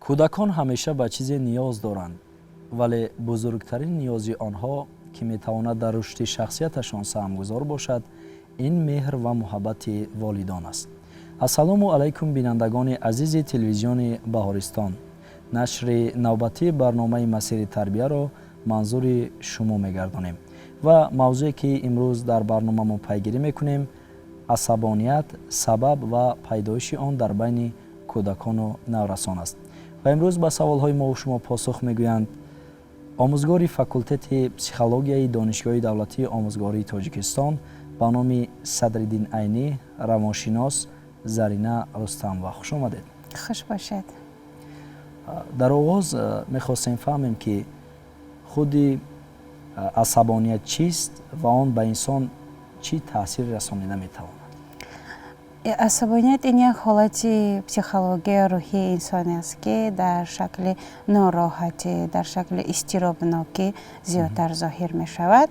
Кӯдакон ҳамеша ба чизе ниёз доранд, вале бузургтарин ниёзи онҳо, ки метавонад дар рушди шахсияташон саҳмгузор бошад, ин меҳр ва муҳаббати волидон аст. Ассалому алайкум, бинандагони азизи телевизиони Баҳористон. Нашри навбатии барномаи «Масири тарбияро» манзури шумо мегардонем ва мавзӯе, ки имрӯз дар барнома мо пайгирӣ мекунем, асабоният: сабаб ва пайдоиши он дар байни кӯдакону наврасон аст. Ва имрӯз ба саволҳои мову шумо посух мегӯянд омӯзгори факултети психологияи Донишгоҳи давлатии омӯзгории Тоҷикистон ба номи Садриддин Айнӣ, равоншинос Зарина Рустамова. Хуш омадед. Хуш бошед. Дар оғоз мехостем фаҳмем, ки худи асабоният чист ва он ба инсон чӣ таъсир расонида метавонад? Асабоният ин як ҳолати психология, рӯҳии инсоне аст, ки дар шакли нороҳатӣ, дар шакли изтиробнокӣ зиёдтар зоҳир мешавад.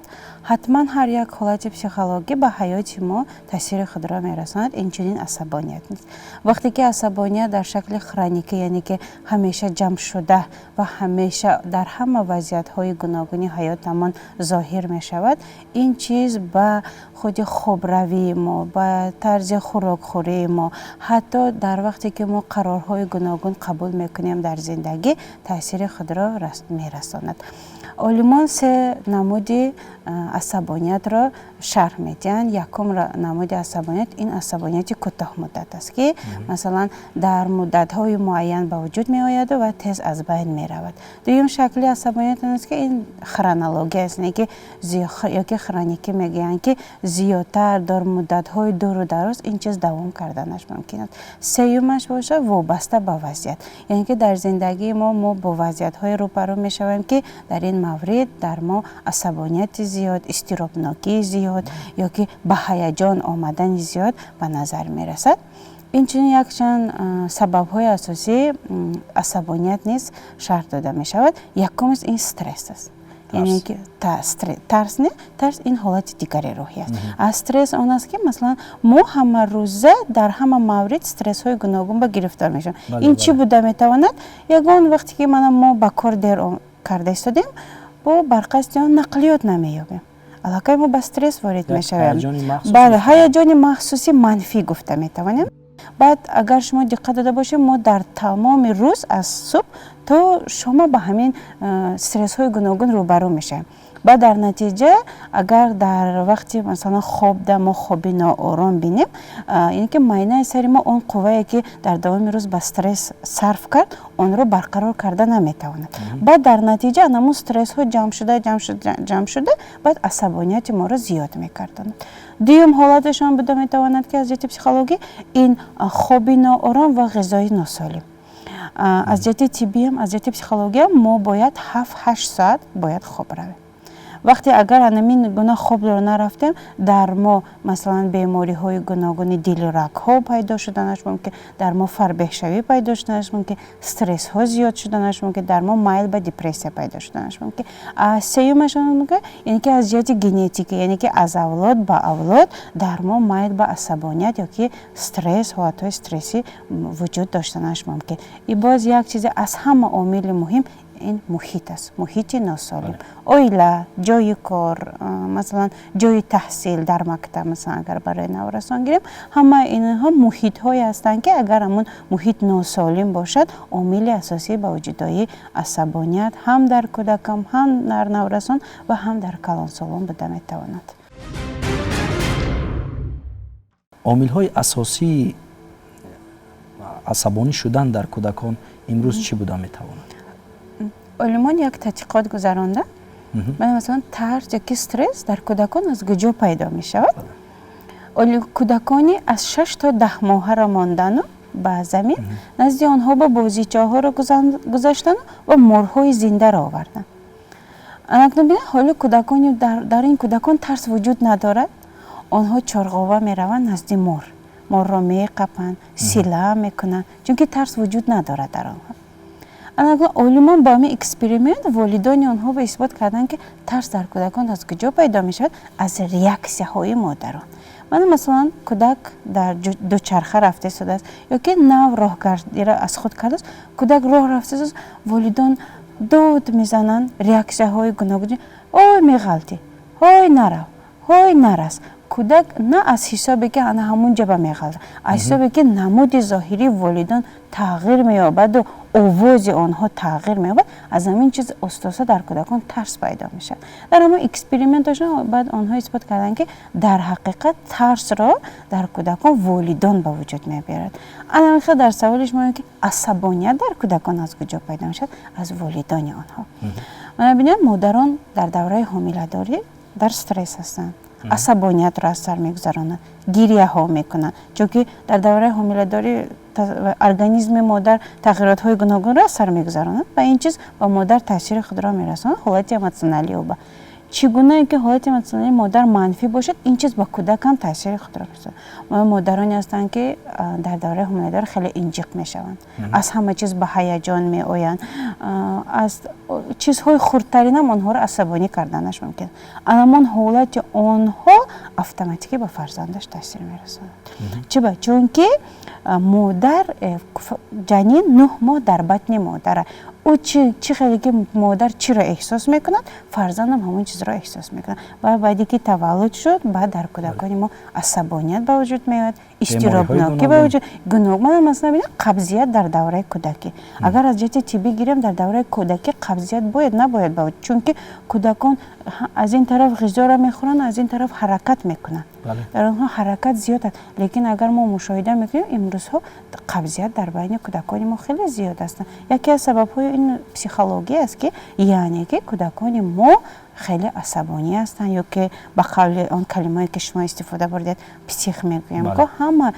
Ҳатман ҳар як ҳолати психологӣ ба ҳаёти мо таъсири худро мерасонад, инчунин асабоният низ. Вақте ки асабоният дар шакли хроникӣ, яъне ки ҳамеша ҷамъшуда ва ҳамеша дар ҳама вазъиятҳои гуногуни ҳаётамон зоҳир мешавад, ин чиз ба худи хобравии мо, ба тарзи хӯрокхӯрии мо, ҳатто дар вақте ки мо қарорҳои гуногун қабул мекунем дар зиндагӣ, таъсири худро мерасонад. Олимон се намуди асабониятро шарҳ медиҳанд. Якум намуди асабоният ин асабонияти кӯтоҳмуддат аст, ки масалан дар муддатҳои муайян ба вуҷуд меояду ва тез аз байн меравад. Дуюм шакли асабоният он аст, ки ин хронология аст, не ки ёки хроникӣ мегӯянд, ки зиёдтар дар муддатҳои дуру дароз ин чиз давом карданаш мумкин аст. Сеюмаш бошад, вобаста ба вазъият, яъне ки дар зиндагии мо бо вазъиятҳое рӯбарӯ мешавем, ки дар ин маврид дар мо асабонияти зиёд, изтиробнокии зиёд ё ки ба ҳаяҷон омадани зиёд ба назар мерасад. Инчунин якчанд сабабҳои асосии асабоният низ шарҳ дода мешавад. Якумаш ин стресс аст, яъне ки тарс не, тарс ин ҳолати дигари рӯҳӣ аст, а стресс он аст, ки масалан мо ҳамарӯза дар ҳама маврид стрессҳои гуногун ба гирифтор мешавем. Ин чӣ буда метавонад? Ягон вақте ки мана мо ба кор дер карда истодем, бо барқасди он нақлиёт намеёбем, аллакай мо ба стресс ворид мешавем. Бале, ҳаяҷони махсуси манфӣ гуфта метавонем. Баъд, агар шумо диққат дода бошед, мо дар тамоми рӯз аз субҳ то шома ба ҳамин стрессҳои гуногун рӯбарӯ мешавем. Баъд дар натиҷа, агар дар вақти масалан хобда мо хоби ноором бинем, яъне ки майнаи сари мо он қуввае, ки дар давоми рӯз ба стресс сарф кард, онро барқарор карда наметавонад. Баъд дар натиҷа анамун стрессҳо ҷамъ шуда, ҷамъ шуда, ҷамъ шуда, баъд асабонияти моро зиёд мекардонад. Дуюм ҳолаташон буда метавонад, ки аз ҷиҳати психологӣ ин хоби ноором ва ғизои носолим. Аз ҷиҳати тиббиам, аз ҷиҳати психологиям мо бояд 7-8 соат бояд хоб равем. Вақте агар анамин гуна хобро нарафтем, дар мо масалан бемориҳои гуногуни дилу рагҳо пайдо шуданаш мумкин, дар мо фарбеҳшавӣ пайдо шуданаш мумкин, стрессҳо зиёд шуданаш мумкин, дар мо майл ба депрессия пайдо шуданаш мумкин. Сеюмаш, яъне ки аз ҷиҳати генетика, яъне ки аз авлод ба авлод дар мо майл ба асабоният ё ки стресс, ҳолатҳои стрессӣ вуҷуд доштанаш мумкин. И боз як чизе, аз ҳама омили муҳим ин муҳит аст, муҳити носолим: оила, ҷойи кор, масалан ҷойи таҳсил дар мактаб. Масалан, агар барои наврасон гирем, ҳамаи инҳо муҳитҳое ҳастанд, ки агар ҳамун муҳит носолим бошад, омили асосии ба вуҷудоии асабоният ҳам дар кӯдакон, ҳам дар наврасон ва ҳам дар калонсолон буда метавонад. Омилҳои асосии асабонӣ шудан дар кӯдакон имрӯз чӣ буда метавонад? Олимон як тадқиқот гузаронда, масалан тарс ёки стресс дар кӯдакон аз куҷо пайдо мешавад. Кӯдакони аз 6 то 10 моҳаро мондану ба замин назди онҳо ба бозичаҳоро гузаштану ва морҳои зиндаро оварданд. Анакнун бинед, ҳоло кӯдакони дар ин кӯдакон тарс вуҷуд надорад. Онҳо чорғова мераванд назди мор, морро меқапанд, сила мекунанд, чунки тарс вуҷуд надорад дар онҳо. Анакнун олимон ба ҳамин эксперимент волидони онҳо ба исбот карданд, ки тарс дар кӯдакон аз куҷо пайдо мешавад: аз реаксияҳои модарон. Мана, масалан, кӯдак дар дучарха рафта истодааст ё ки нав роҳгардиро аз худ кардааст. Кӯдак роҳ рафта истодааст, волидон дод мезананд, реаксияҳои гуногун: «Ой, меғалтӣ! Ҳой, нарав! Ҳой, нарас!» Кӯдак на аз ҳисобе ки ана ҳамун ҷаба меғалтад, аз ҳисобе ки намуди зоҳирии волидон тағйир меёбаду овози онҳо тағйир меёбад, аз ҳамин чиз оста-оста дар кӯдакон тарс пайдо мешавад. Дар ҳамон эксперименташон баъд онҳо исбот карданд, ки дар ҳақиқат тарсро дар кӯдакон волидон ба вуҷуд мебиёрад. Ана мехел дар саволи шумо, ки асабоният дар кӯдакон аз куҷо пайдо мешавад, аз волидони онҳо. Мана бинед, модарон дар давраи ҳомиладорӣ дар стресс ҳастанд, асабониятро аз сар мегузаронанд, гирияҳо мекунанд, чунки дар давраи ҳомиладорӣ организми модар тағйиротҳои гуногунро аз сар мегузаронад ва ин чиз ба модар таъсири худро мерасонад. Ҳолати эмотсионалии ӯ ба чӣ гунае ки ҳолати эмотсионалии модар манфӣ бошад, ин чиз ба кӯдак ҳам таъсири худро мерасонад. Модароне ҳастанд, ки дар давраи ҳомиладорӣ хеле инҷиқ мешаванд, аз ҳама чиз ба ҳаяҷон меоянд, аз чизҳои хурдтаринам онҳоро асабонӣ карданаш мумкин. Анамон ҳолати онҳо автоматикӣ ба фарзандаш таъсир мерасонад. Чиба? Чунки модар, ҷанин 9 моҳ дар батни модара. Ӯ чӣ хеле ки модар чиро эҳсос мекунад, фарзандам ҳамон чизро эҳсос мекунад. Ва баъде ки таваллуд шуд, баъд дар кӯдакони мо асабоният ба вуҷуд меояд, изтиробнокӣ ба вуҷуд гуног. Мана, масалан, бинед, қабзият дар давраи кӯдакӣ. Агар аз ҷиҳати тиббӣ гирем, дар давраи кӯдакӣ қабзият бояд набояд ба вуҷуд, чунки кӯдакон аз ин тараф ғизоро мехӯранд, аз ин тараф ҳаракат мекунанд, дар онҳо ҳаракат зиёд аст. Лекин агар мо мушоҳида мекунем, имрӯзҳо қабзият дар байни кӯдакони мо хеле зиёд ҳастанд. Яке аз сабабҳои ин психология аст, ки яъне ки кӯдакони мо хеле асабонӣ ҳастанд ё ки ба қавли он калимае ки шумо истифода бурдед, псих мегӯем ко. Ҳама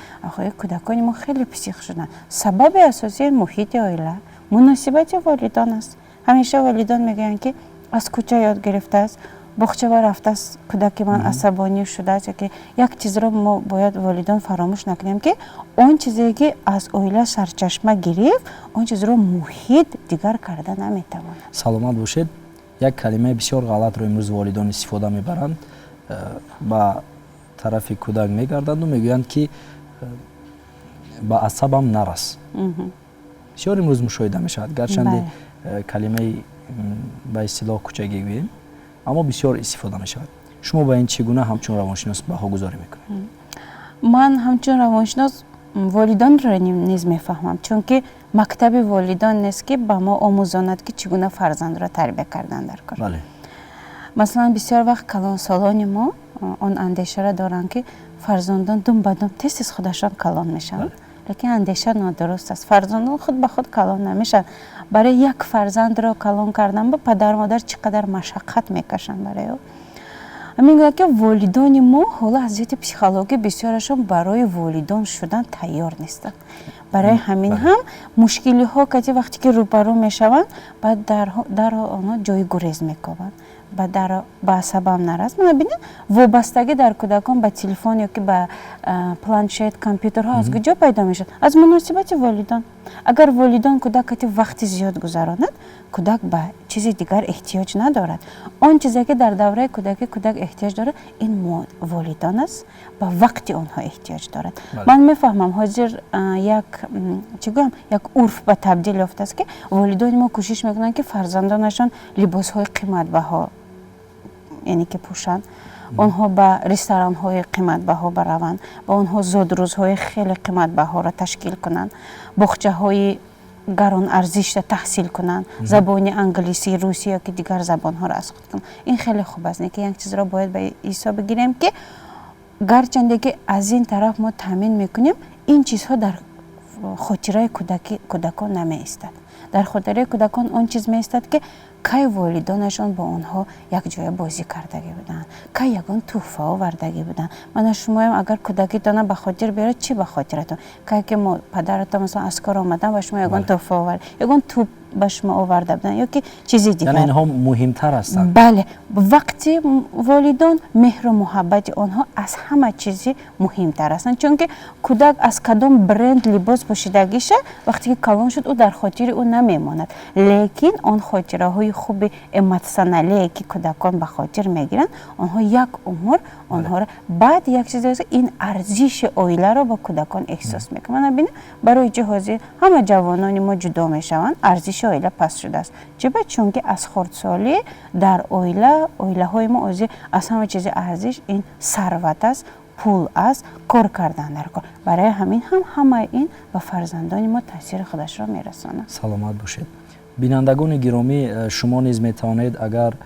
кӯдакони мо хеле псих шуданд. Сабаби асосии муҳити оила, муносибати волидон аст. Ҳамеша волидон мегӯянд, ки аз кӯча ёд гирифтааст, боғчаба рафтааст, кӯдаки ман асабонӣ шудааст. Ёки як чизро мо бояд, волидон, фаромӯш накунем, ки он чизе ки аз оила сарчашма гирифт, он чизро муҳит дигар карда наметавонад. Саломат бошед. Як калимаи бисёр ғалатро имрӯз волидон истифода мебаранд, ба тарафи кӯдак мегарданду мегӯянд, ки ба асабам нарас. Бисёр имрӯз мушоҳида мешавад. Гарчанде калимаи ба истилоҳ кӯчагӣ гӯем, аммо бисёр истифода мешавад. Шумо ба ин чӣ гуна ҳамчун равоншинос баҳогузорӣ мекунед? Ман ҳамчун равоншинос волидонро низ мефаҳмам, чунки мактаби волидон нест, ки ба мо омӯзонад, ки чӣ гуна фарзандро тарбия кардан дар кор. Масалан, бисёр вақт калонсолони мо он андешаро доранд, ки фарзандон дум ба дум, тез тез худашон калон мешаванд. Лекин андеша нодуруст аст. Фарзандон худ ба худ калон намешаванд. Барои як фарзандро калон кардан ба падару модар чӣ қадар машаққат мекашанд барои ӯ. Мегӯяд, ки волидони мо ҳоло аз ҷиҳати психологӣ бисёрашон барои волидон шудан тайёр нестанд. Барои ҳамин ҳам мушкилиҳо кати вақте ки рӯбарӯ мешаванд, баъд дарҳол онҳо ҷои гурез мекобанд, ба асабам нарас. Мана бинед, вобастагӣ дар кӯдакон ба телефон ё ки ба планшет, компютерҳо аз куҷо пайдо мешавад? Аз муносибати волидон. Агар волидон кӯдак кати вақти зиёд гузаронад, кӯдак ба чизи дигар эҳтиёҷ надорад. Он чизе ки дар давраи кӯдакӣ кӯдак эҳтиёҷ дорад, ин волидон аст, ба вақти онҳо эҳтиёҷ дорад. Ман мефаҳмам, ҳозир як, чӣ гӯям, як урф ба табдил ёфтааст, ки волидони мо кӯшиш мекунанд, ки фарзандонашон либосҳои қиматбаҳо, яъне ки, пӯшанд, онҳо ба ресторанҳои қиматбаҳо бараванд, ба онҳо зодрӯзҳои хеле қиматбаҳоро ташкил кунанд, боғчаҳои гаронарзишро таҳсил кунанд, забони англисӣ, русӣ ё ки дигар забонҳоро аз худ кунанд. Ин хеле хуб аст, лекин як чизро бояд ба ҳисоб бигирем, ки гарчанде ки аз ин тараф мо таъмин мекунем, ин чизҳо дар хотираи кӯдакон намеистад. Дар хотираи кӯдакон он чиз меистад, ки кай волидонашон бо онҳо якҷоя бозӣ кардагӣ буданд, кай ягон тӯҳфа овардагӣ буданд. Мана шумоям агар кӯдакитона ба хотир биёред, чӣ ба хотиратон? Кай ки падаратон, масалан, аз кор омадан ва шумо ягон тӯҳфа овард, ягон тӯб. ба шумо оварда буданд ё ки чизи дигар. Яъне инҳо муҳимтар ҳастанд. Бале, вақти волидон, меҳру муҳаббати онҳо аз ҳама чизи муҳимтар ҳастанд, чунки кӯдак аз кадом бренд либос пӯшидагиша вақте ки калон шуд, ӯ дар хотири ӯ намемонад, лекин он хотираҳои хуби эмотсионалие, ки кӯдакон ба хотир мегиранд, онҳо як умр онҳоро. Баъд як чиз, ин арзиши оиларо ба кӯдакон эҳсос мекунанд. Мана бинед, барои чӣ ҳозир ҳама ҷавонони мо ҷудо мешаванд? Арзиши оила паст шудааст. Чиба? Чунки аз хурдсолӣ дар оила, оилаҳои мо ҳозир аз ҳама чизи арзиш ин сарват аст, пул аст, кор кардан дар кор. Барои ҳамин ҳам ҳамаи ин ба фарзандони мо таъсири худашро мерасонад. Саломат бошед. Бинандагони гиромӣ, шумо низ метавонед, агар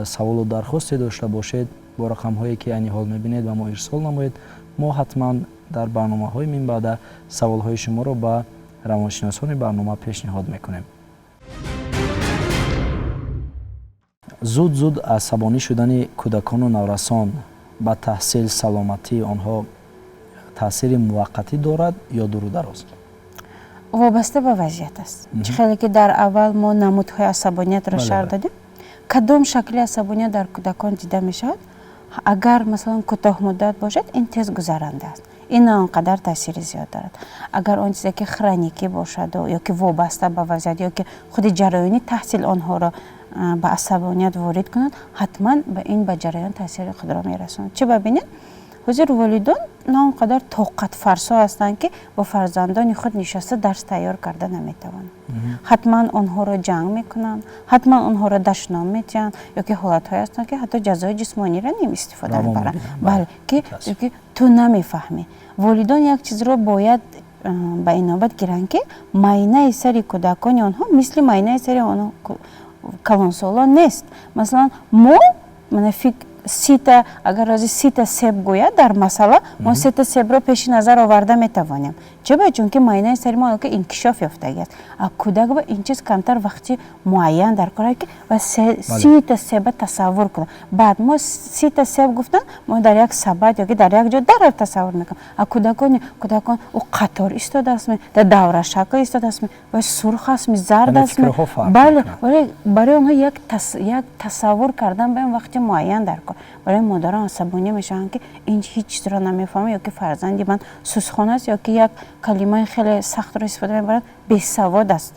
саволу дархосте дошта бошед, бо рақамҳое, ки айни ҳол мебинед, ба мо ирсол намоед. Мо ҳатман дар барномаҳои минбаъда саволҳои шуморо ба равоншиносони барнома пешниҳод мекунем. Зуд зуд асабонӣ шудани кӯдакону наврасон ба таҳсил, саломатии онҳо таъсири муваққатӣ дорад ё дуру дароз? Вобаста ба вазъият аст. Чӣ хеле ки дар аввал мо намудҳои асабониятро шарҳ додем, кадом шакли асабоният дар кӯдакон дида мешавад, агар, масалан, кӯтоҳмуддат бошад, ин тез гузаранда аст, ин на он қадар таъсири зиёд дорад. Агар он чизе ки хроникӣ бошаду ё ки вобаста ба вазъият, ё ки худи ҷараёни таҳсил онҳоро ба асабоният ворид кунад, ҳатман ба ин ба ҷараён таъсири худро мерасонад. Чӣ бибинед, ҳозир волидон на он қадар тоқатфарсо ҳастанд, ки бо фарзандони худ нишаста дарс тайёр карда наметавонанд. Ҳатман онҳоро ҷанг мекунанд, ҳатман онҳоро дашном медиҳанд, ё ки ҳолатҳое ҳастанд, ки ҳатто ҷазои ҷисмониро ним истифода мебаранд. Бале, ки ки ту намефаҳмӣ. Волидон як чизро бояд ба инобат гиранд, ки майнаи сари кӯдакони онҳо мисли майнаи сари онҳо калонсолон нест. Масалан, мо мана фикр 30-та, агар рози 30-та себ гӯяд дар масъала, мо 3-та себро пеши назар оварда метавонем. Чаба? Чунки майнаи сари мо ки инкишоф ёфтагӣ аст. А кӯдак ба ин чиз камтар вақти муайян дар кор, ки ва 30-та себа тасаввур кунад. Баъд мо 30-та себ гуфтан, мо дар як сабат ё ки дар як ҷо дарро тасаввур мекунем. А кӯдакони, кӯдакон ӯ қатор истодаастми, дар даврашакл истодаастми, ва сурх астми, зард астми. Бале, барои онҳо як тасаввур кардан ба ин вақти муайян дар кор. Барои модарон асабонӣ мешаванд, ки ин ҳеҷ чизро намефаҳмад, ё ки фарзанди ман сусхон аст, ё ки як калимаи хеле сахтро истифода мебарад, бесавод аст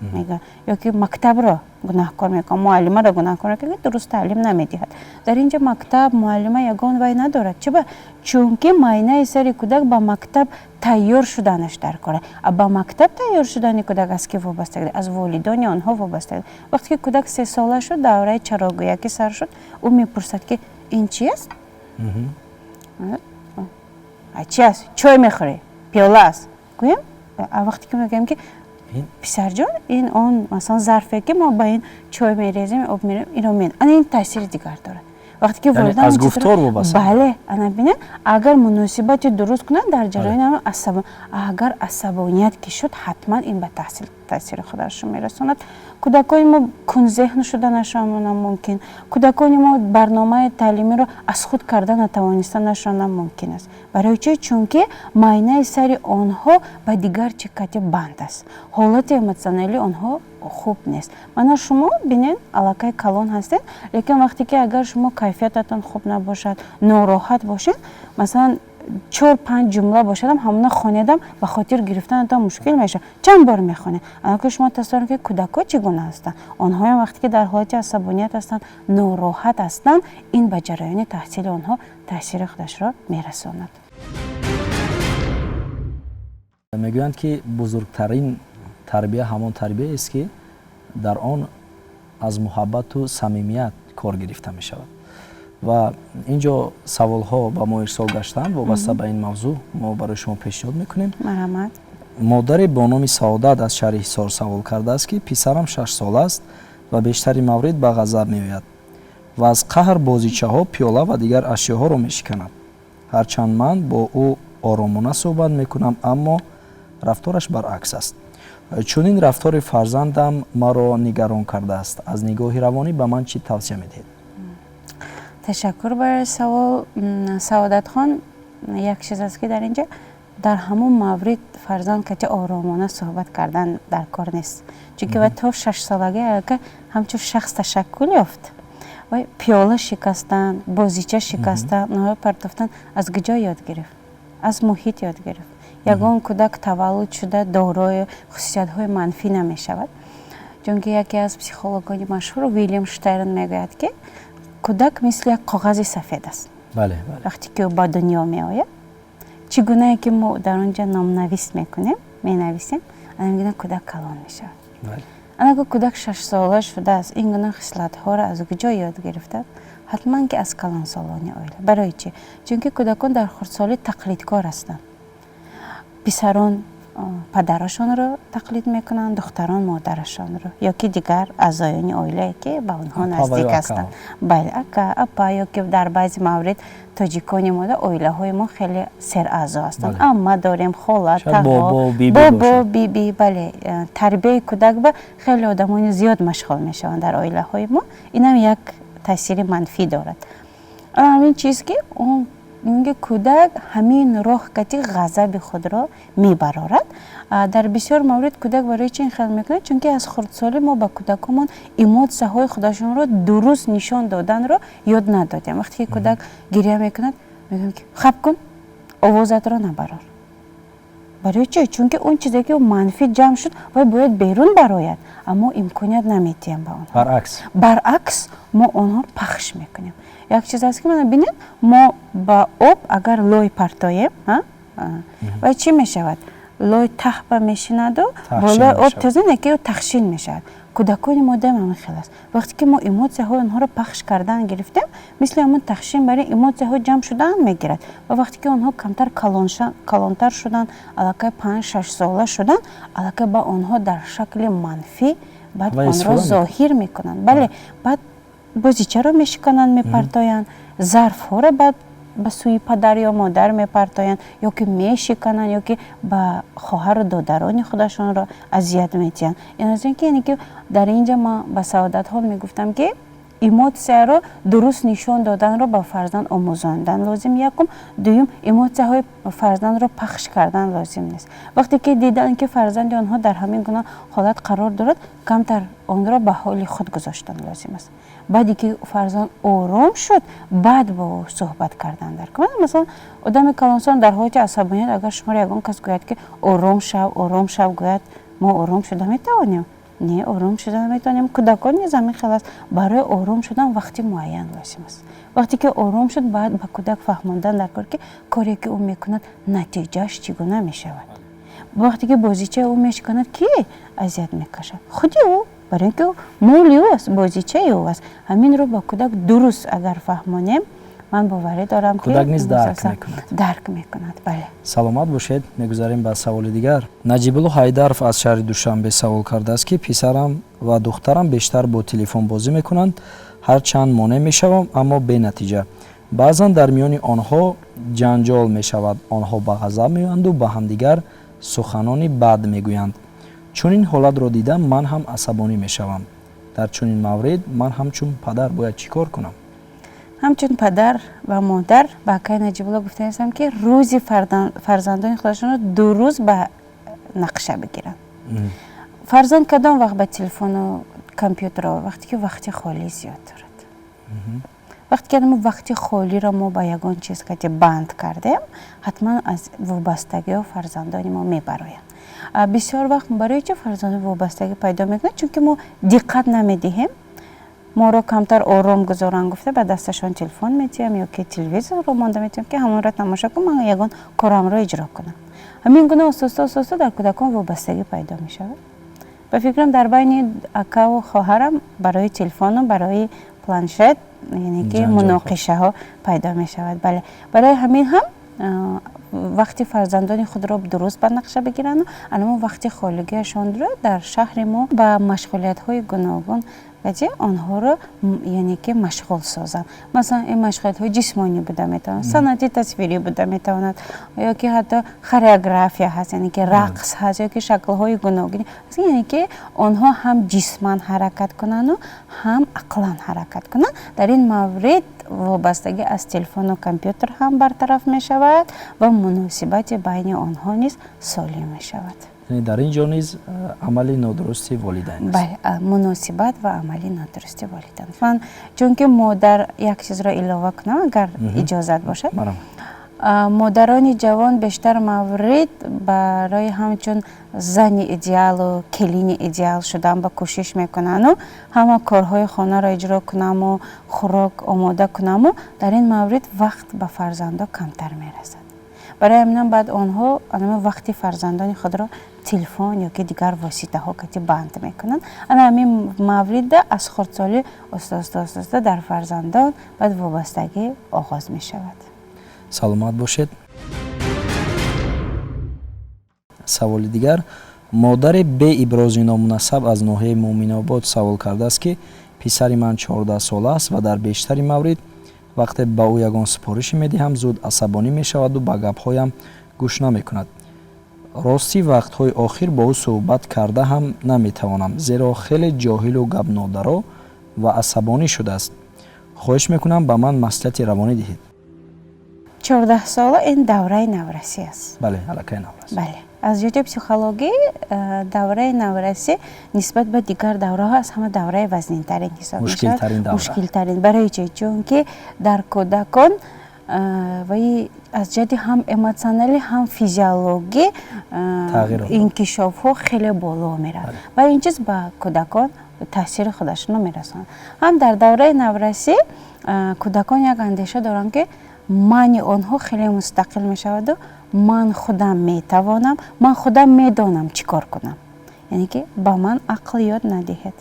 мегӯяд, ё ки мактабро гунаҳкор мекунад, муаллимаро гунаҳкор мекунад, ки дуруст таълим намедиҳад. Дар ин ҷо мактаб, муаллима ягон вай надорад. Чиба? Чунки майнаи сари кӯдак ба мактаб тайёр шуданаш дар кора. А ба мактаб тайёр шудани кӯдак аз ки вобаста? Аз волидони онҳо вобаста. Вақте ки кӯдак 3-сола шуд, давраи чарогӯякӣ сар шуд, ӯ мепурсад, ки ин чи аст, чи аст, чой мехӯрӣ, пиёла аст, гӯем. А вақте ки мегӯем, ки писарҷон, ин он, масалан, зарфе, ки мо ба ин чой мерезем, об мерезем, ино мен, ана ин таъсири дигар дорад. Вақте ки волидон аз гуфтор вобаста. Бале, ана бинед, агар муносибати дуруст кунанд дар ҷараёни асаб, агар асабоният ки шуд, ҳатман ин ба таҳсил таъсири худашро мерасонад. Кӯдакони мо кунзеҳн шуданашонам мумкин, кӯдакони мо барномаи таълимиро аз худ карда натавонистанашонам мумкин аст. Барои чӣ? Чунки майнаи сари онҳо ба дигар чӣ кати банд аст, ҳолати эмотсионалии онҳо хуб нест. Мана шумо бинед, аллакай калон ҳастед, лекин вақте ки агар шумо кайфиятатон хуб набошад, нороҳат бошед, масалан, чор панҷ ҷумла бошадам, ҳамона хонедам, ба хотир гирифтанатон мушкил мешавад, чанд бор мехонед. Анаки шумо тасаввур кунед, кӯдакҳо чӣ гуна ҳастанд. Онҳоям вақте ки дар ҳолати асабоният ҳастанд, нороҳат ҳастанд, ин ба ҷараёни таҳсили онҳо таъсири худашро мерасонад. Мегӯянд, ки бузургтарин тарбия ҳамон тарбияест, ки дар он аз муҳаббату самимият кор гирифта мешавад. Ва ин ҷо саволҳо ба мо ирсол гаштанд вобаста ба ин мавзӯъ, мо барои шумо пешниҳод мекунем. Марҳамат. Модаре бо номи Саодат аз шаҳри Ҳисор савол кардааст, ки писарам 6-сола аст ва бештари маврид ба ғазаб меояд ва аз қаҳр бозичаҳо, пиёла ва дигар ашёҳоро мешиканад. Ҳарчанд ман бо ӯ оромона суҳбат мекунам, аммо рафтораш баръакс аст. Чунин рафтори фарзандам маро нигарон кардааст. Аз нигоҳи равонӣ ба ман чӣ тавсия медиҳед? Ташаккур барои савол, Саодатхон. Як чиз аст, ки дар ин ҷо Дар ҳамон маврид фарзанд кати оромона суҳбат кардан дар кор нест, чунки вай то 6-солагӣ аллакай ҳамчун шахс ташаккул ёфт. Вай пиёла шикастан, бозича шикастан, онҳоро партофтан аз куҷо ёд гирифт? Аз муҳит ёд гирифт. Ягон кӯдак таваллуд шуда дорои хусусиятҳои манфӣ намешавад, чунки яке аз психологони машҳур, Вилям Штерн, мегӯяд, ки кӯдак мисли як коғази сафед аст. Вақте ки ӯ ба дунё меояд, чӣ гунае ки мо дар он ҷо номнавис мекунем, менависем, ана гуна кӯдак калон мешавад. Анаго кӯдак 6-сола шудааст, ин гуна хислатҳоро аз куҷо ёд гирифтааст? Ҳатман ки аз калонсолони оила. Барои чӣ? Чунки кӯдакон дар хурдсолӣ тақлидкор ҳастанд. Писарон падарашонро тақлид мекунанд, духтарон модарашонро ё ки дигар аъзоёни оилае, ки ба онҳо наздик ҳастанд. Бале, ака, апа, ё ки дар баъзе маврид тоҷикони мода оилаҳои мо хеле сераъзо ҳастанд, амма дорем, хола, тағо, бобо, биби. Бале, тарбияи кӯдак ба хеле одамони зиёд машғул мешаванд дар оилаҳои мо. Инам як таъсири манфӣ дорад. Ҳамин чиз, ки инки кӯдак ҳамин роҳ кати ғазаби худро мебарорад. Дар бисёр маврид кӯдак барои чи ин хел мекунад? Чунки аз хурдсолӣ мо ба кӯдакомон эмотсияҳои худашонро дуруст нишон доданро ёд надодем. Вақте ки кӯдак гиря мекунад, мегӯем, ки хап кун, овозатро набарор. Барои чи? Чунки он чизе ки манфӣ ҷамъ шуд, вай бояд берун барояд, аммо имконият намедиҳем ба онҳо. Баръакс. Баръакс, мо онҳоро пахш мекунем. Як чиз аст, ки мана бинед, мо ба об агар лой партоем, вай чӣ мешавад? Лой таҳба мешинаду болои об тоза не, ки тахшин мешавад. Кӯдакони мо доим ҳамин хел аст. Вақте ки мо эмотсияҳои онҳоро пахш кардан гирифтем, мисли ҳамон тахшин барои эмотсияҳо ҷамъ шудан мегирад. Ва вақте ки онҳо камтар калонтар шуданд, аллакай 5-6 сола шуданд, аллакай ба онҳо дар шакли манфӣ баъд онро зоҳир мекунанд. Бале, баъд бозичаро мешикананд, мепартоянд, зарфҳоро баъд ба сӯи падар ё модар мепартоянд, ё ки мешикананд, ё ки ба хоҳару додарони худашонро азият медиҳанд. Ин аз ин ки, яъне ки дар ин ҷа ман ба Саодатхон мегуфтам, ки эмотсияро дуруст нишон доданро ба фарзанд омӯзондан лозим, якум. Дуюм, эмотсияҳои фарзандро пахш кардан лозим нест. Вақте ки диданд, ки фарзанди онҳо дар ҳамин гуна ҳолат қарор дорад, камтар онро ба ҳоли худ гузоштан лозим аст. Баъде ки фарзанд ором шуд, баъд бо ӯ суҳбат кардан дар. Масалан, одами калонсон дар ҳолати асабоният, агар шуморо ягон кас гӯяд, ки ором шав, ором шав гӯяд, мо ором шуда метавонем? Не, ором шуда наметавонем. Кӯдакон низ ҳамин хел аст. Барои ором шудан вақти муайян лозим аст. Вақте ки ором шуд, баъд ба кӯдак фаҳмондан дар кор, ки коре ки ӯ мекунад, натиҷааш чӣ гуна мешавад. Вақте ки бозичаи ӯ мешиканад, ки азият мекашад? Худи ӯ, барои ин ки моли ӯ аст, бозичаи ӯ аст. Ҳаминро ба кӯдак дуруст агар фаҳмонем, ман боварӣ дорам. Кӯдак низ дарк мекунад. Дарк мекунад, бале. Саломат бошед. Мегузарем ба саволи дигар. Наҷибулло Ҳайдаров аз шаҳри Душанбе савол кардааст, ки писарам ва духтарам бештар бо телефон бозӣ мекунанд. Ҳарчанд монеъ мешавам, аммо бенатиҷа. Баъзан дар миёни онҳо ҷанҷол мешавад, онҳо ба ғазаб меоянду ба ҳамдигар суханони бад мегӯянд. Чунин ҳолатро дида, ман ҳам асабонӣ мешавам. Дар чунин маврид ман ҳамчун падар бояд чӣ кор кунам? Ҳамчун падар ва модар ба акай Наҷибулло гуфтаистам, ки рӯзи фарзандони худашонро 2 рӯз ба нақша бигиранд. Фарзанд кадом вақт ба телефону компютерро? Вақте ки вақти холӣ зиёд дорад. Вақте ки вақти холиро мо ба ягон чиз кати банд кардем, ҳатман аз вобастагиҳо фарзандони мо мебароянд. Бисёр вақт барои чӣ фарзандон вобастагӣ пайдо мекунанд? Чунки мо диққат намедиҳем. Моро камтар ором гузоранд гуфта, ба дасташон телефон медиҳам ё ки телевизорро монда медиҳам, ки ҳамонро тамошо кун, ман ягон корамро иҷро кунам. Ҳамин гуна оҳиста оҳиста дар кӯдакон вобастагӣ пайдо мешавад. Ба фикрам, дар байни акаву хоҳарам барои телефону барои планшет, яъне ки муноқишаҳо пайдо мешавад. Бале, барои ҳамин ҳам вақти фарзандони худро дуруст ба нақша бигиранду анамон вақти холигиашонро дар шаҳри мо ба машғулиятҳои гуногун Кати онҳоро, яъне ки, машғул созанд. Масалан, ин машғулиятҳои ҷисмонӣ буда метавонад, санъати тасвирӣ буда метавонад, ё ки ҳатто хореография ҳаст, яъне ки рақс ҳаст, ё ки шаклҳои гуногун, яъне ки онҳо ҳам ҷисман ҳаракат кунанду ҳам ақлан ҳаракат кунанд. Дар ин маврид вобастагӣ аз телефону компютер ҳам бартараф мешавад ва муносибати байни онҳо низ солим мешавад. Яъне дар ин ҷо низ амали нодурусти волидайн аст. Бале, муносибат ва амали нодурусти волидайн. Ман чунки модар, як чизро илова кунам, агар иҷозат бошад. Модарони ҷавон бештар маврид барои ҳамчун зани идеалу келини идеал шудан ба кӯшиш мекунанду ҳама корҳои хонаро иҷро кунаму хӯрок омода кунаму дар ин маврид вақт ба фарзандо камтар мерасад. Барои ҳаминам баъд онҳо анама вақти фарзандони худро телефон ё ки дигар воситаҳо кати банд мекунанд. Ана ҳамин маврида аз хурдсолӣ оста оста оста оста дар фарзандон баъд вобастагӣ оғоз мешавад. Саломат бошед. Саволи дигар: модари бе ибрози номунасаб аз ноҳияи Муъминобод савол кардааст, ки писари ман 14 сола аст ва дар бештари маврид вақте ба ӯ ягон супорише медиҳам, зуд асабонӣ мешаваду ба гапҳоям гӯш намекунад. Ростӣ, вақтҳои охир бо ӯ суҳбат карда ҳам наметавонам, зеро хеле ҷоҳилу гапнодаро ва асабонӣ шудааст. Хоҳиш мекунам, ба ман маслиҳати равонӣ диҳед. 14 сола ин давраи наврасӣ аст. Бале, аллакай наврас. Бале, аз ҷиҳати психологӣ давраи наврасӣ нисбат ба дигар давраҳо аз ҳама давраи вазнинтарин ҳисоб мешавад. Мушкилтарин. Барои чӣ? Чунки дар кӯдакон ваи аз ҷиҳати ҳам эмотсионалӣ, ҳам физиологӣ инкишофҳо хеле боло меравад ва ин чиз ба кӯдакон таъсири худашонро мерасонад. Ҳам дар давраи наврасӣ кӯдакон як андеша доранд, ки мани онҳо хеле мустақил мешаваду ман худам метавонам, ман худам медонам чӣ кор кунам, яъне ки ба ман ақл ёд надиҳед,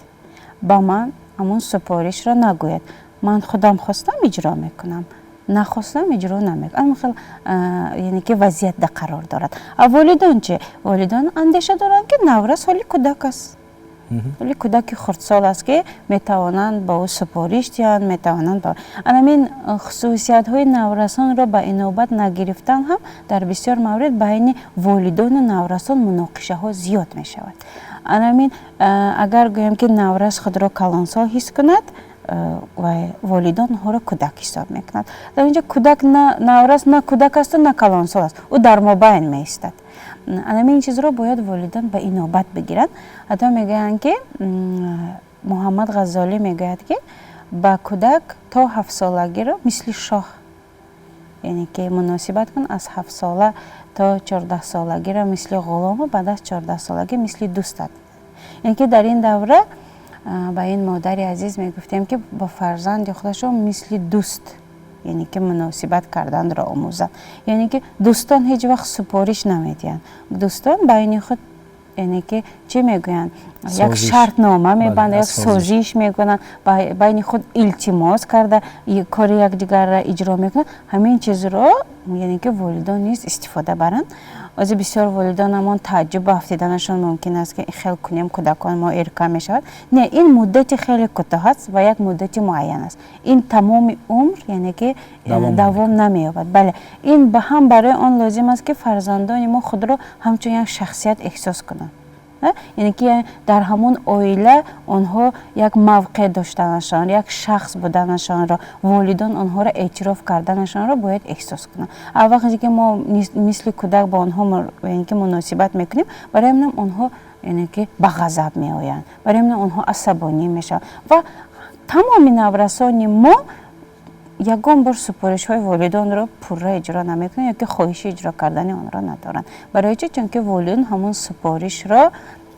ба ман ҳамун супоришро нагӯяд, ман худам хостам иҷро мекунам, нахостам иҷро намекунам, хел, яъне ки вазъиятда қарор дорад. А волидон чӣ? Волидон андеша доранд, ки наврас ҳоли кӯдак аст, ҳоли кӯдаки хурдсол аст, ки метавонанд ба ӯ супориш диҳанд, метавонанд. Анамин хусусиятҳои наврасонро ба инобат нагирифтан ҳам дар бисёр маврид байни волидону наврасон муноқишаҳо зиёд мешавад. Анамин агар гӯем, ки наврас худро калонсол ҳис кунад ва волидон онҳоро кӯдак ҳисоб мекунад, дар инҷо кӯдак, наврас на кӯдак асту на калонсол аст, ӯ дар мобайн меистад. Анамин чизро бояд волидон ба инобат бигиранд. Ҳатто мегӯянд, ки Муҳаммад Ғаззолӣ мегӯяд, ки ба кӯдак то 7-солагиро мисли шоҳ, яъне ки, муносибат кун, аз 7 сола то 14-солагиро мисли ғулому баъд аз 14-солагӣ мисли дӯстат. Яъне ки дар ин давра ба ин модари азиз мегуфтем, ки ба фарзанди худашон мисли дӯст, яъне ки, муносибат карданро омӯзанд. Яъне ки дӯстон ҳеҷ вақт супориш намедиҳанд, дӯстон байни худ, яъне ки, чӣ мегӯянд, як шартнома мебанданд, як созиш мекунанд, байни худ илтимос карда кори якдигарро иҷро мекунанд. Ҳамин чизро, яъне ки, волидон низ истифода баранд. Ози бисёр волидонамон тааҷҷуб афтиданашон мумкин аст, ки хел кунем, кӯдакон мо эрка мешавад. Не, ин муддати хеле кӯтоҳ аст ва як муддати муайян аст, ин тамоми умр, яъне ки, давом намеёбад. Бале, ин ҳам барои он лозим аст, ки фарзандони мо худро ҳамчун як шахсият эҳсос кунанд, яъне ки дар ҳамон оила онҳо як мавқеъ доштанашон, як шахс буданашонро, волидон онҳоро эътироф карданашонро бояд эҳсос кунанд. А вақте ки мо мисли кӯдак бо онҳо, яъне ки, муносибат мекунем, барои ҳаминам онҳо, яъне ки, ба ғазаб меоянд, барои ҳаминам онҳо асабонӣ мешаванд. Ва тамоми наврасони мо ягон бор супоришҳои волидонро пурра иҷро намекунанд ё ки хоҳиши иҷро кардани онро надоранд. Барои чӣ? Чунки волидон ҳамон супоришро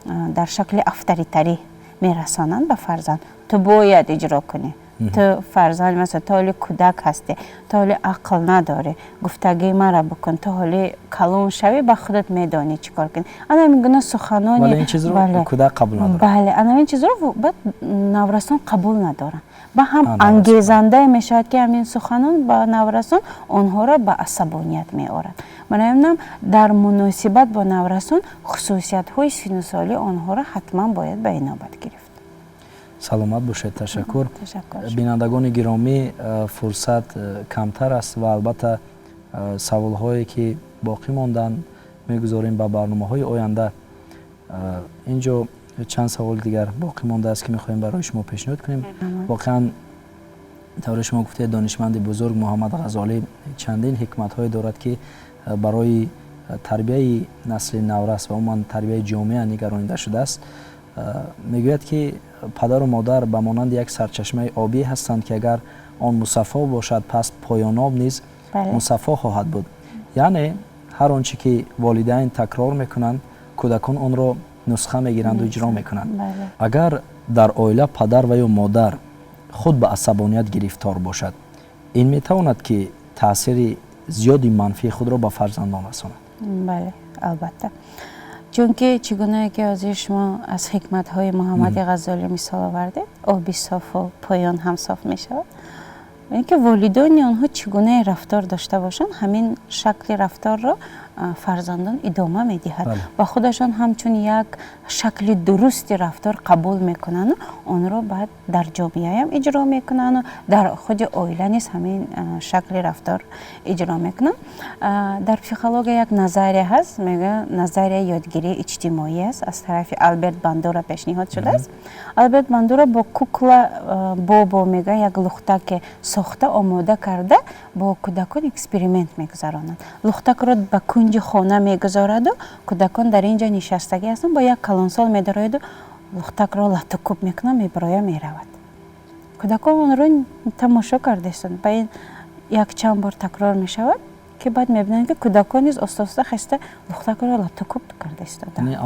дар шакли авторитарӣ мерасонанд ба фарзанд: ту бояд иҷро кунӣ, ту фарзанд, масалан, ту ҳоли кӯдак ҳастӣ, ту ҳоли ақл надорӣ, гуфтагии маро бикун, ту ҳоли калон шавӣ, ба худат медонӣ чӣ кор кунӣ. Ана ҳамин гуна суханони Бале. Ана ҳамин чизро баъд наврасон қабул надоранд. Ба ҳам ангезандае мешавад, ки ҳамин суханон ба наврасон онҳоро ба асабоният меорад. Барои ҳаминам дар муносибат бо наврасон хусусиятҳои синну солии онҳоро ҳатман бояд ба инобат гирифт. Саломат бошед, ташаккур. Бинандагони гиромӣ, фурсат камтар аст ва албатта саволҳое ки боқӣ монданд мегузорем ба барномаҳои оянда. Инҷо чанд саволи дигар боқӣ мондааст, ки мехоҳем барои шумо пешниҳод кунем. Воқеан, тавре шумо гуфтед, донишманди бузург Муҳаммад Ғазолӣ чандин ҳикматҳое дорад, ки барои тарбияи насли наврас ва умуман тарбияи ҷомеа нигаронида шудааст. Мегӯяд, ки падару модар ба монанди як сарчашмаи обӣ ҳастанд, ки агар он мусаффо бошад, пас поёноб низ мусаффо хоҳад буд. Яъне ҳар он чӣ ки волидайн такрор мекунанд, кӯдакон онро нусха мегиранду иҷро мекунанд. Агар дар оила падар ва ё модар худ ба асабоният гирифтор бошад, ин метавонад, ки таъсири зиёди манфии худро ба фарзандон расонад? Бале, албатта, чунки чӣ гунае ки ҳозир шумо аз ҳикматҳои Муҳаммади Ғазолӣ мисол овардед, оби софу поён ҳам соф мешавад. Ин ки волидони онҳо чӣ гунае рафтор дошта бошанд, ҳамин шакли рафторро фарзандон идома медиҳад ва худашон ҳамчун як шакли дурусти рафтор қабул мекунанду онро баъд дар ҷомеаам иҷро мекунанду дар худи оила низ ҳамин шакли рафтор иҷро мекунанд. Дар психология як назария ҳаст, мегӯянд, назарияи ёдгирии иҷтимоӣ аст, аз тарафи Алберт Бандура пешниҳод шудааст. Алберт Бандура бо кукла Бобо, мегӯянд, як лухтаке сохта омода карда, бо кӯдакон эксперимент мегузаронад. Лухтакро ба кунҷи хона мегузораду кӯдакон дар ин ҷо нишастагӣ ҳастанд, бо як калонсол медарояду лухтакро латукӯб мекунад, мебароя, меравад. Кӯдакон онро тамошо карда истанд. Ба ин якчанд бор такрор мешавад, ки баъд мебинанд, ки кӯдакон низ оста оста хеста лухтакро латукӯб карда истоданд.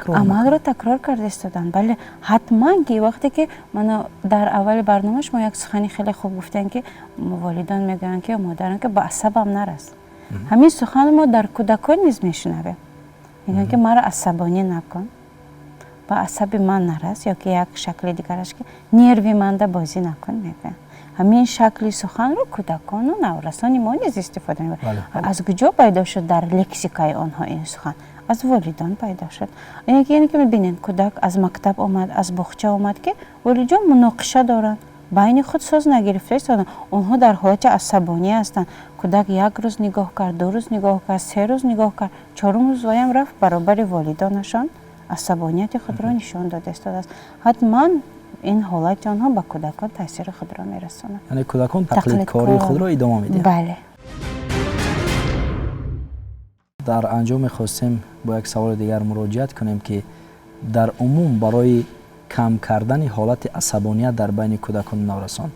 Амалро такрор карда истоданд. Бале, ҳатман, ки вақте ки мана дар аввали барнома шумо як сухани хеле хуб гуфтем, ки волидон мегӯянд, ки модарон, ки ба асабам нарас. Ҳамин суханро мо дар кӯдакон низ мешунавем. Мегӯянд, ки маро асабонӣ накун, ба асаби ман нарас, ё ки як шакли дигараш, ки нерви манда бозӣ накун, мегӯянд. Ҳамин шакли суханро кӯдакону наврасони мо низ истифода мебаранд. Аз куҷо пайдо шуд дар лексикаи онҳо ин сухан? Аз волидон пайдо шуд. Яъне ки мебинед, кӯдак аз мактаб омад, аз боғча омад, ки волидон муноқиша доранд, байни худ соз нагирифта истоданд, онҳо дар ҳолати асабонӣ ҳастанд. Кӯдак як рӯз нигоҳ кард, 2 рӯз нигоҳ кард, 3 рӯз нигоҳ кард, чорум рӯз ваям рафт баробари волидонашон асабонияти худро нишон дода истодааст. Ҳатман ин ҳолати онҳо ба кӯдакон таъсири худро мерасонад. Яъне кӯдакон тақлидкории худро идома медиҳанд. Бале. Дар анҷом мехостем бо як саволи дигар муроҷиат кунем, ки дар умум барои кам кардани ҳолати асабоният дар байни кӯдакону наврасон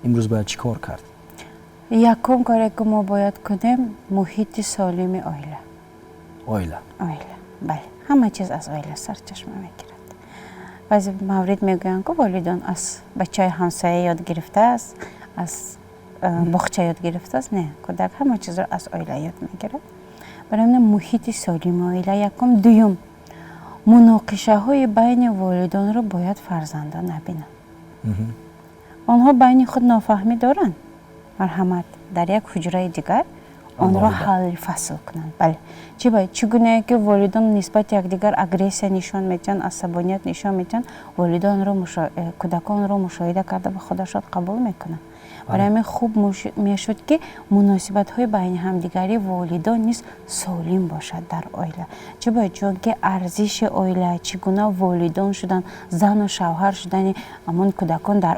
имрӯз бояд чӣ кор кард? Якум коре, ки мо бояд кунем, муҳити солими оила. Оила. Оила, бале, ҳама чиз аз оила сарчашма мегирад. Баъзе маврид мегӯянд, ки волидон аз бачаи ҳамсоя ёд гирифтааст, аз боғча ёд гирифтааст. Не, кӯдак ҳама чизро аз оила ёд мегирад. Барои ҳамин муҳити солими оила якум. Дуюм, муноқишаҳои байни волидонро бояд фарзандон набинанд. Онҳо байни худ нофаҳмӣ доранд, марҳамат, дар як ҳуҷраи дигар онро ҳалли фасл кунанд. Бале, чӣ бояд, чӣ гунае ки волидон нисбати якдигар агрессия нишон медиҳанд, асабоният нишон медиҳанд, волидонро, кӯдаконро мушоҳида карда, ба худашон қабул мекунанд. Барои ҳамин хуб мешуд, ки муносибатҳои байни ҳамдигарии волидон низ солим бошад дар оила. Чӣ бояд? Чунки арзиши оила, чӣ гуна волидон шудан, зану шавҳар шудани ҳамон кӯдакон дар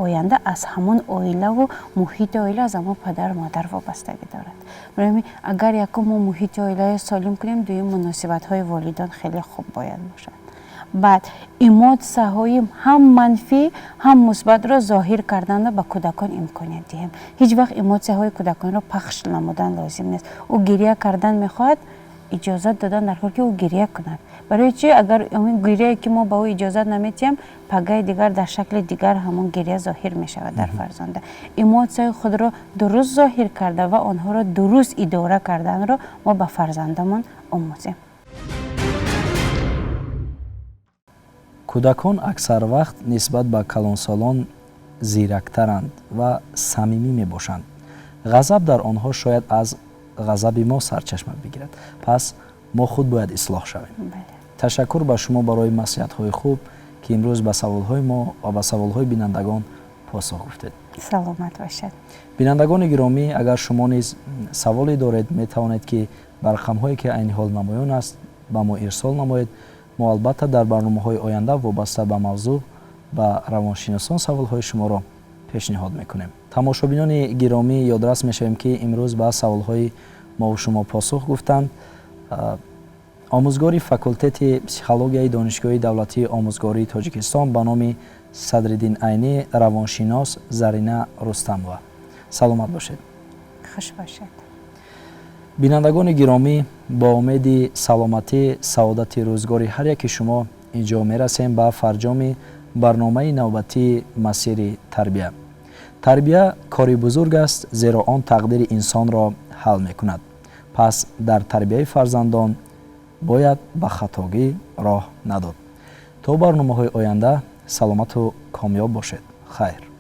оянда аз ҳамон оилаву муҳити оила, аз ҳамон падару модар вобастагӣ дорад. Барои ҳамин агар якум мо муҳити оиларо солим кунем, дуюм, муносибатҳои волидон хеле хуб бояд бошад. Баъд эмотсияҳои ҳам манфӣ, ҳам мусбатро зоҳир карданро ба кӯдакон имконият диҳем. Ҳеҷ вақт эмотсияҳои кӯдаконро пахш намудан лозим нест. Ӯ гиря кардан мехоҳад, иҷозат додан дар кор, ки ӯ гиря кунад. Барои чи? Агар ҳамин гиряе, ки мо ба ӯ иҷозат наметиҳем, пагаи дигар дар шакли дигар ҳамон гиря зоҳир мешавад дар фарзанда. Эмотсияи худро дуруст зоҳир карда ва онҳоро дуруст идора карданро мо ба фарзандамон омӯзем. Кӯдакон аксар вақт нисбат ба калонсолон зирактаранд ва самимӣ мебошанд. Ғазаб дар онҳо шояд аз ғазаби мо сарчашма бигирад, пас мо худ бояд ислоҳ шавем. Ташаккур ба шумо барои маслиҳатҳои хуб, Ки имрӯз ба саволҳои мо ва ба саволҳои бинандагон посух гуфтед. Саломат бошед. Бинандагони гиромӣ, агар шумо низ саволе доред, метавонед, ки ба рақамҳое, ки айни ҳол намоён аст, ба мо ирсол намоед. Мо албатта дар барномаҳои оянда вобаста ба мавзӯъ ба равоншиносон саволҳои шуморо пешниҳод мекунем. Тамошобинони гиромӣ, ёдрас мешавем, ки имрӯз ба саволҳои мову шумо посух гуфтанд омӯзгори факултети психологияи Донишгоҳи давлатии омӯзгории Тоҷикистон ба номи Садриддин Айнӣ, равоншинос Зарина Рустамова. Саломат бошед. Хуш бошед. Бинандагони гиромӣ, бо умеди саломатӣ, саодати рӯзгори ҳар яки шумо инҷо мерасем ба фарҷоми барномаи навбатии «Масири тарбия». Тарбия кори бузург аст, зеро он тақдири инсонро ҳал мекунад. Пас дар тарбияи фарзандон бояд ба хатогӣ роҳ надод. То барномаҳои оянда саломату комёб бошед. Хайр.